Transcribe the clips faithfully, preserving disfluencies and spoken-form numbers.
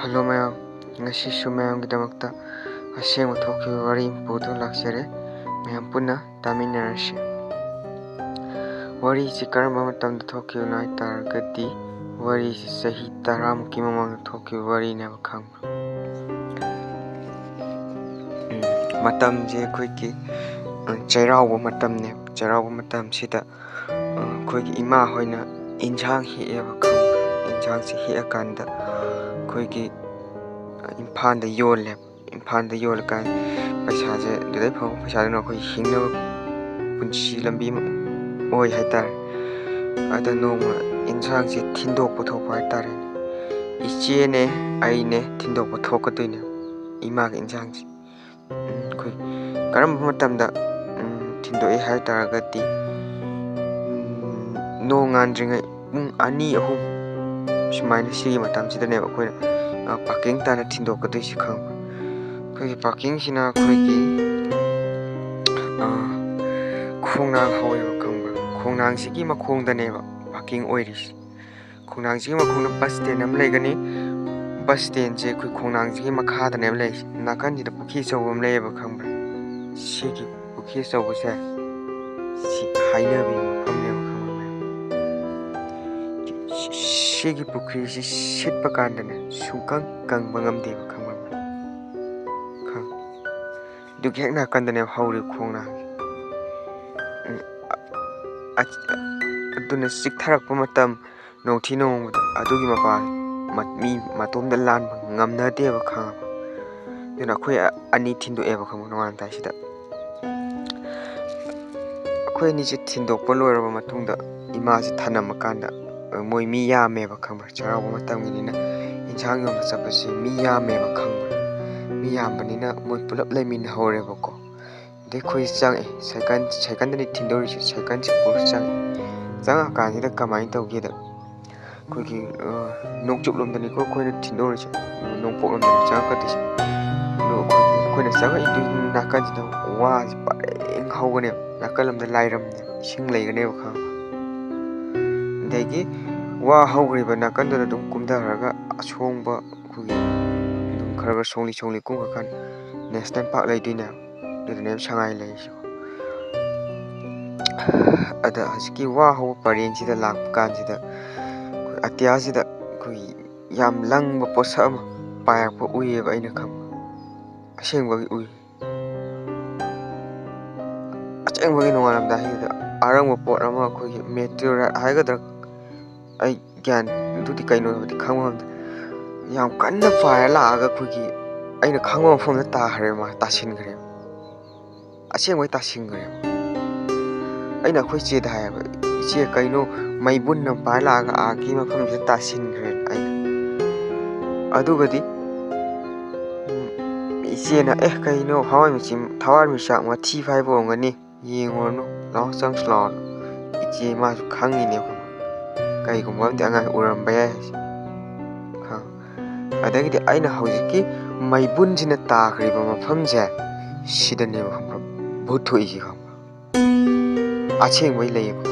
Hello ꯃꯌꯥꯝ, ꯉꯁꯤꯁꯨ ꯃꯌꯥꯝꯒꯤꯗꯃꯛꯇ ꯑꯁꯦꯡꯕ ꯊꯣꯛꯈꯤꯕ ꯋꯥꯔꯤ ꯑꯃ ꯄꯨꯗꯨꯅ ꯂꯥꯛꯆꯔꯦ꯫ ꯃꯌꯥꯝ ꯄꯨꯟꯅ ꯇꯥꯃꯤꯟꯅꯔꯁꯤ꯫ ꯋꯥꯔꯤꯁꯤ ꯀꯔꯝꯕ ꯃꯇꯝꯗ ꯊꯣꯛꯈꯤꯕꯅꯣ ꯍꯥꯏ ꯇꯥꯔꯒꯗꯤ, ꯋꯥꯔꯤꯁꯤ ꯆꯍꯤ ꯇꯔꯥꯃꯨꯛꯀꯤ ꯃꯃꯥꯡꯗ ꯊꯣꯛꯈꯤꯕ ꯋꯥꯔꯤꯅꯦꯕ, ꯈꯪꯕ꯭ꯔꯥ? ꯎꯝ, ꯃꯇꯝꯁꯦ ꯑꯩꯈꯣꯏꯒꯤ, ꯎꯝ, ꯆꯩꯔꯥꯎꯕ ꯃꯇꯝꯅꯦ꯫ ꯆꯩꯔꯥꯎꯕ ꯃꯇꯝꯁꯤꯗ, ꯎꯝ, ꯑꯩꯈꯣꯏꯒꯤ ꯏꯃꯥ ꯍꯣꯏꯅ ꯏꯟꯁꯥꯡ ꯍꯦꯛꯑꯦꯕ, ꯈꯪꯕ꯭ꯔꯥ? ꯏꯟꯁꯥꯡꯁꯦ ꯍꯦꯛꯑꯀꯥꯟꯗ ꯑꯩꯈꯣꯏꯒꯤ, ꯑ, ꯏꯝꯐꯥꯜꯗ ꯌꯣꯜꯂꯦꯕ꯫ ꯏꯝꯐꯥꯜꯗ ꯌꯣꯜꯂꯀꯥꯟꯗ ꯄꯩꯁꯥꯁꯦ, ꯑꯗꯨꯗꯩ ꯐꯪꯕ ꯄꯩꯁꯥꯗꯨꯅ ꯑꯩꯈꯣꯏ ꯍꯤꯡꯅꯕ ꯄꯨꯟꯁꯤ ꯂꯝꯕꯤ ꯑꯃ ꯑꯣꯏ ꯍꯥꯏꯇꯥꯔꯦ꯫ ꯑꯗ ꯅꯣꯡꯃ ꯏꯟꯁꯥꯡꯁꯦ ꯊꯤꯟꯗꯣꯛꯄ ꯊꯣꯛꯄ ꯍꯥꯏꯇꯥꯔꯦ꯫ ꯏꯆꯦꯅꯦ, ꯑꯩꯅꯦ ꯊꯤꯟꯗꯣꯛꯄ ꯊꯣꯛꯀꯗꯣꯏꯅꯦ ꯏꯃꯥꯒꯤ ꯏꯟꯁꯥꯡꯁꯦ꯫ ꯎꯝ, ꯑꯩꯈꯣꯏ ꯀꯔꯝꯕ ꯃꯇꯝꯗ, ꯎꯝ, ꯊꯤꯟꯗꯣꯛꯏ ꯍꯥꯏ ꯇꯥꯔꯒꯗꯤ, ꯎꯝ, ꯅꯣꯡꯉꯥꯟꯗ꯭ꯔꯤꯉꯩ ꯄꯨꯡ ꯑꯅꯤ, ꯑꯍꯨꯝ ꯁꯨꯃꯥꯏꯅ, ꯁꯤꯒꯤ ꯃꯇꯝꯁꯤꯗꯅꯦꯕ ꯑꯩꯈꯣꯏꯅ, ꯑ, ꯄꯥꯔꯀꯤꯡ ꯇꯥꯅ ꯊꯤꯟꯗꯣꯛꯀꯗꯣꯏꯁꯤ, ꯈꯪꯕ꯭ꯔꯥ? ꯑꯩꯈꯣꯏꯒꯤ ꯄꯥꯔꯀꯤꯡꯁꯤꯅ ꯑꯩꯈꯣꯏꯒꯤ, ꯑ, ꯈꯣꯡꯅꯥꯡ ꯍꯧꯋꯦꯕ, ꯈꯪꯕ꯭ꯔꯥ? ꯈꯣꯡꯅꯥꯡꯁꯤꯒꯤ ꯃꯈꯣꯡꯗꯅꯦꯕ ꯄꯥꯔꯀꯤꯡ ꯑꯣꯏꯔꯤꯁꯦ꯫ ꯈꯣꯡꯅꯥꯡꯁꯤꯒꯤ ꯃꯈꯣꯡꯗ ꯕꯁ ꯁ꯭ꯇꯦꯟ ꯑꯃ ꯂꯩꯒꯅꯤ꯫ ꯕꯁ ꯁ꯭ꯇꯦꯟꯁꯦ ꯑꯩꯈꯣꯏ ꯈꯣꯡꯅꯥꯡꯁꯤꯒꯤ ꯃꯈꯥꯗꯅꯦꯕ ꯂꯩꯔꯤꯁꯦ꯫ ꯅꯥꯀꯟꯁꯤꯗ ꯄꯨꯈ꯭ꯔꯤ ꯑꯆꯧꯕ ꯑꯃ ꯂꯩꯌꯦꯕ, ꯈꯪꯕ꯭ꯔꯥ? ꯁꯤꯒꯤ ꯄꯨꯈ꯭ꯔꯤ ꯑꯆꯧꯕꯁꯦ ꯁꯤ ꯍꯥꯏꯅꯕꯤ ꯃꯐꯝꯅꯦꯕ, ꯈꯪꯕ꯭ꯔꯥ ꯃꯌꯥꯝ? ꯁꯤꯒꯤ ꯄꯨꯈ꯭ꯔꯤꯁꯤ ꯁꯤꯠꯄ ꯀꯥꯟꯗꯅꯦ, ꯁꯨꯡꯀꯪ ꯀꯪꯕ ꯉꯝꯗꯦꯕ, ꯈꯪꯕ꯭ꯔꯥ ꯃꯌꯥꯝ? ꯈꯪ-, ꯑꯗꯨꯒꯤ ꯍꯦꯛ ꯅꯥꯀꯟꯗꯅꯦꯕ ꯍꯧꯔꯤꯕ ꯈꯣꯡꯅꯥꯡꯁꯦ꯫ ꯎꯝ, ꯑ-, ꯑ-, ꯑꯗꯨꯅ ꯆꯤꯛꯊꯔꯛꯄ ꯃꯇꯝ, ꯅꯣꯡꯊꯤ ꯅꯣꯡꯃꯗ ꯑꯗꯨꯒꯤ ꯃꯄꯥ ꯃ-, ꯃꯤ ꯃꯇꯣꯝꯗ ꯂꯥꯟꯕ ꯉꯝꯅꯗꯦꯕ, ꯈꯪꯉꯕ? ꯑꯗꯨꯅ ꯑꯩꯈꯣꯏ ꯑ-, ꯑꯅꯤ ꯊꯤꯟꯗꯣꯛꯑꯦꯕ, ꯈꯪꯕ, ꯅꯣꯡꯉꯥꯜꯂꯝꯗꯥꯏꯁꯤꯗ꯫ ꯑꯩꯈꯣꯏ ꯑꯅꯤꯁꯦ ꯊꯤꯟꯗꯣꯛꯄ ꯂꯣꯏꯔꯕ ꯃꯇꯨꯡꯗ ꯏꯃꯥꯁꯦ ꯊꯅꯝꯃꯀꯥꯟꯗ, ꯑ, ꯃꯣꯏ ꯃꯤ ꯌꯥꯝꯃꯦꯕ, ꯈꯪꯕ꯭ꯔꯥ? ꯆꯩꯔꯥꯎꯕ ꯃꯇꯝꯒꯤꯅꯤꯅ ꯏꯟꯁꯥꯡ ꯌꯣꯟꯕ ꯆꯠꯄꯁꯦ ꯃꯤ ꯌꯥꯝꯃꯦꯕ, ꯈꯪꯕ꯭ꯔꯥ? ꯃꯤ ꯌꯥꯝꯕꯅꯤꯅ ꯃꯣꯏ ꯄꯨꯂꯞ ꯂꯩꯃꯤꯟꯅꯍꯧꯔꯦꯕꯀꯣ꯫ ꯑꯗꯩ ꯑꯩꯈꯣꯏ ꯆꯪꯉꯛꯑꯦ, ꯁꯥꯏꯀꯜ, ꯁꯥꯏꯀꯜꯗꯅꯤ ꯊꯤꯟꯗꯣꯔꯤꯁꯦ, ꯁꯥꯏꯀꯜꯁꯦ ꯄꯨꯔ ꯆꯪꯉꯛꯑꯦ꯫ ꯆꯪꯉꯛꯑꯀꯥꯟꯁꯤꯗ ꯀꯃꯥꯏꯅ ꯇꯧꯒꯦꯗ, ꯑꯩꯈꯣꯏꯒꯤ, ꯑ, ꯅꯣꯡꯆꯨꯞꯂꯣꯝꯗꯅꯤꯀꯣ ꯑꯩꯈꯣꯏꯅ ꯊꯤꯟꯗꯣꯔꯤꯁꯦ, ꯅꯣꯡꯄꯣꯛꯂꯣꯝꯗꯅꯤ ꯆꯪꯉꯛꯀꯗꯣꯏꯁꯦ꯫ ꯑꯗꯣ ꯑꯩꯈꯣꯏꯒꯤ, ꯑꯩꯈꯣꯏꯅ ꯆꯪꯉꯛꯏꯗꯨꯒꯤ ꯅꯥꯀꯟꯁꯤꯗ ꯋꯥꯁꯦ ꯄꯔꯦꯡ ꯍꯧꯒꯅꯦꯕ, ꯅꯥꯀꯜ ꯑꯃꯗ ꯂꯥꯏꯔꯝꯅꯦꯕ, ꯏꯁꯤꯡ ꯂꯩꯒꯅꯦꯕ, ꯈꯪꯉꯕ? ꯑꯗꯒꯤ ꯋꯥ ꯍꯧꯈ꯭ꯔꯤꯕ ꯅꯥꯀꯟꯗꯨꯗ ꯑꯗꯨꯝ ꯀꯨꯝꯊꯔꯒ ꯑꯁꯣꯡꯕ ꯑꯩꯈꯣꯏꯒꯤ ꯑꯗꯨꯝ ꯈꯔ ꯈꯔ ꯁꯣꯡꯂꯤ ꯁꯣꯡꯂꯤ ꯀꯨꯝꯈ꯭ꯔꯀꯥꯟꯗ ꯅꯦꯁꯅꯦꯜ ꯄꯥꯔꯛ ꯂꯩꯗꯣꯏꯅꯦꯕ꯫ ꯑꯗꯨꯗꯅꯦꯕ ꯁꯉꯥꯏ ꯂꯩꯔꯤꯁꯦ꯫ ꯑꯗ ꯍꯧꯖꯤꯛꯀꯤ ꯋꯥ ꯍꯧꯕ ꯄꯔꯦꯡꯁꯤꯗ ꯂꯥꯛꯄ ꯀꯥꯟꯁꯤꯗ ꯑꯩꯈꯣꯏ ꯑꯇꯤꯌꯥꯁꯤꯗ ꯑꯩꯈꯣꯏꯒꯤ ꯌꯥꯝ ꯂꯪꯕ ꯄꯣꯠꯁꯛ ꯑꯃ ꯄꯥꯏꯔꯛꯄ ꯎꯏꯌꯦꯕ ꯑꯩꯅ ꯈꯪꯕ꯫ ꯑꯁꯦꯡꯕꯒꯤ ꯎꯏ꯫ ꯑꯁꯦꯡꯕꯒꯤ ꯅꯣꯡꯉꯥꯜꯂꯝꯗꯥꯏꯁꯤꯗ ꯑꯔꯪꯕ ꯄꯣꯠ ꯑꯃ, ꯑꯩꯈꯣꯏꯒꯤ ꯃꯦꯇꯤꯑꯣꯔꯥꯏꯠ ꯍꯥꯏꯒꯗ꯭ꯔꯥ, ꯑꯩ ꯒ꯭ꯌꯥꯟ ꯑꯗꯨꯗꯤ ꯀꯩꯅꯣꯕꯨꯗꯤ ꯈꯪꯕ ꯉꯝꯗꯦ꯫ ꯌꯥꯝ ꯀꯟꯅ ꯄꯥꯏꯔ ꯂꯥꯛꯑꯒ ꯑꯩꯈꯣꯏꯒꯤ ꯑꯩꯅ ꯈꯪꯕ ꯃꯐꯝꯗ ꯇꯥꯈ꯭ꯔꯦ, ꯃꯥ ꯇꯥꯁꯤꯟꯈ꯭ꯔꯦ꯫ ꯑꯁꯦꯡꯕꯩ ꯇꯥꯁꯤꯟꯈ꯭ꯔꯦꯕ꯫ ꯑꯩꯅ ꯑꯩꯈꯣꯏ ꯆꯦꯗ ꯍꯥꯏꯌꯦꯕ, "ꯏꯆꯦ, ꯀꯩꯅꯣ, ꯃꯩꯕꯨꯟ ꯑꯃ ꯄꯥꯏꯔ ꯂꯥꯛꯑꯒ ꯑꯥꯒꯤ ꯃꯐꯝꯁꯤꯗ ꯇꯥꯁꯤꯟꯈ꯭ꯔꯦꯅ" ꯑꯩꯅ꯫ ꯑꯗꯨꯒꯗꯤ ꯎꯝ, ꯏꯆꯦꯅ, "ꯑꯦ, ꯀꯩꯅꯣ, ꯊꯋꯥꯟ ꯃꯤꯆꯤ-, ꯊꯋꯥꯟꯃꯤꯆꯥꯛ ꯃꯊꯤ ꯐꯥꯏꯕ ꯑꯣꯏꯔꯝꯒꯅꯤ, ꯌꯦꯡꯉꯨꯔꯅꯨ, ꯂꯥꯛꯑꯣ, ꯆꯪꯁꯤ ꯂꯥꯛꯑꯣ"꯫ ꯏꯆꯦ ꯃꯥꯁꯨ ꯈꯪꯉꯤꯅꯦ, ꯀꯩꯒꯨꯝꯕ ꯑꯃꯗꯤ ꯑꯉꯥꯡ ꯎꯔꯝꯕ ꯌꯥꯏ ꯍꯥꯏꯁꯦ꯫ ꯈꯪ-, ꯑꯗꯒꯤꯗꯤ ꯑꯩꯅ ꯍꯧꯖꯤꯛꯀꯤ ꯃꯩꯕꯨꯟꯁꯤꯅ ꯇꯥꯈ꯭ꯔꯤꯕ ꯃꯐꯝꯁꯦ, ꯁꯤꯗꯅꯦꯕ, ꯈꯪꯕ꯭ꯔꯥ, ꯚꯨꯠ ꯊꯣꯛꯏꯁꯤ, ꯈꯪꯕ꯭ꯔꯥ? ꯑꯁꯦꯡꯕꯩ ꯂꯩꯌꯦꯕ꯫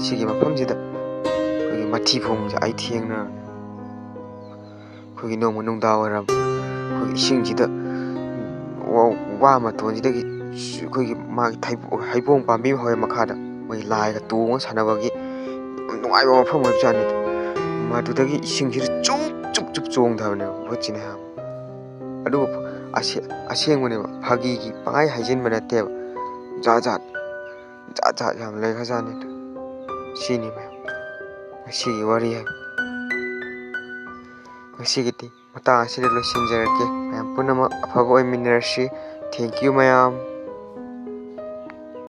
ꯁꯤꯒꯤ ꯃꯐꯝꯁꯤꯗ ꯑꯩꯈꯣꯏꯒꯤ ꯃꯊꯤ ꯐꯣꯡꯕꯁꯦ ꯑꯩ ꯊꯦꯡꯅꯔꯝꯃꯦ꯫ ꯑꯩꯈꯣꯏꯒꯤ ꯅꯣꯡꯃ ꯅꯨꯡꯗꯥꯡ ꯋꯥꯏꯔꯝ ꯑꯩꯈꯣꯏꯒꯤ ꯏꯁꯤꯡꯁꯤꯗ ꯋꯥ-, ꯋꯥ ꯃꯇꯣꯟꯁꯤꯗꯒꯤ ꯑꯩꯈꯣꯏꯒꯤ ꯃꯥꯒꯤ ꯊꯩꯕꯣ-, ꯍꯩꯕꯣꯡ ꯄꯥꯝꯕꯤ ꯑꯃ ꯍꯧꯋꯦ ꯃꯈꯥꯗ, ꯃꯣꯏ ꯂꯥꯏꯒ ꯇꯣꯡꯉ ꯁꯥꯟꯅꯕꯒꯤ ꯌꯥꯝ ꯅꯨꯡꯉꯥꯏꯕ ꯃꯐꯝ ꯑꯣꯏꯕꯖꯥꯠꯅꯤꯗ꯫ ꯃꯗꯨꯗꯒꯤ ꯏꯁꯤꯡꯁꯤꯗ ꯆꯨꯞ ꯆꯨꯞ ꯆꯨꯞ ꯆꯣꯡꯊꯕꯅꯦꯕ ꯚꯨꯠꯁꯤꯅ ꯍꯥꯏꯕ꯫ ꯑꯗꯨꯕꯨ ꯑꯁꯦ-, ꯑꯁꯦꯡꯕꯅꯦꯕ, ꯐꯥꯒꯤꯒꯤ ꯄꯪꯍꯥꯏ ꯍꯥꯏꯖꯤꯟꯕ ꯅꯠꯇꯦꯕ꯫ ꯖꯥꯠ ꯖꯥꯠ, ꯖꯥꯠ ꯖꯥꯠ ꯌꯥꯝ ꯂꯩꯈ꯭ꯔꯖꯥꯠꯅꯤꯗ꯫ ꯁꯤꯅꯤ ꯃꯌꯥꯝ ꯉꯁꯤꯒꯤ ꯋꯥꯔꯤ ꯍꯥꯏꯕ꯫ ꯉꯁꯤꯒꯤꯗꯤ ꯃꯇꯥꯡ ꯑꯁꯤꯗ ꯂꯣꯏꯁꯤꯟꯖꯔꯒꯦ꯫ ꯃꯌꯥꯝ ꯄꯨꯝꯅꯃꯛ ꯑꯐꯕ ꯑꯣꯏꯃꯤꯟꯅꯔꯁꯤ꯫ Thank you ꯃꯌꯥꯝ꯫